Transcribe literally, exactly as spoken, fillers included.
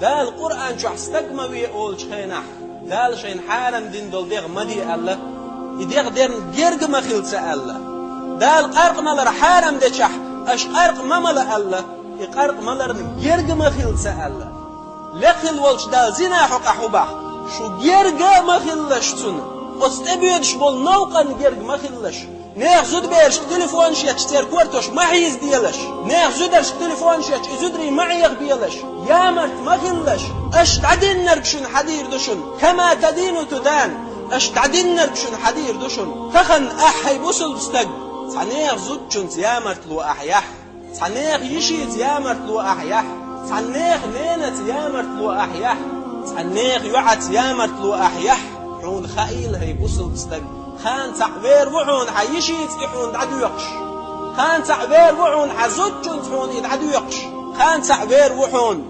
Дала Къуръан чохь стаг ма ве олучу хенахь, Дала шайна хьарам дина долу дегӀ ма де аьлла, и дегӀ дерна герга ма хила ца аьлла. Дала къаркъа малар хьарам дечохь, аша къаркъа ма мала аьлла, и къаркъа маларна герга ма хила ца аьлла. Лекха хила волчу Дала зина хьокъахь хӀун боху? Шу герга а ма хилалаш цунна, оцу тӀебоьдуш болу новкъанна герга ма хилалаш. Нехан зудаберашка телефонаш етташ церан кортош ма хьийзаделаш. Нехан зударшка телефонаш етташ и зударий ма Ӏехабелаш. Ямарта ма хилалаш. Аша дӀадиннарг шуна хьадийр ду шуна. Кама тадину тудан. Аша дӀадиннарг шуна хьадийр ду шуна. Тахана ахь, хӀай бусулба стаг, цхьа нехан зудчуьнца ямартло ахь яхь. Цхьа нехан йишица ямартло ахь яхь. Цхьа нехан ненаца ямартло ахь яхь. Цхьа нехан йоӀаца ямартло ахь яхь. Хьуна хаийла, хӀай бусулба стаг. Кхана цхьаъ вер ву хьуна хьан йишица и хьуна дӀадоькхуш. Кхана цхьаъ вер ву хьуна хьан зудчуьнца хьуна и дӀадоькхуш. Кхана цхьаъ вер ву хьуна.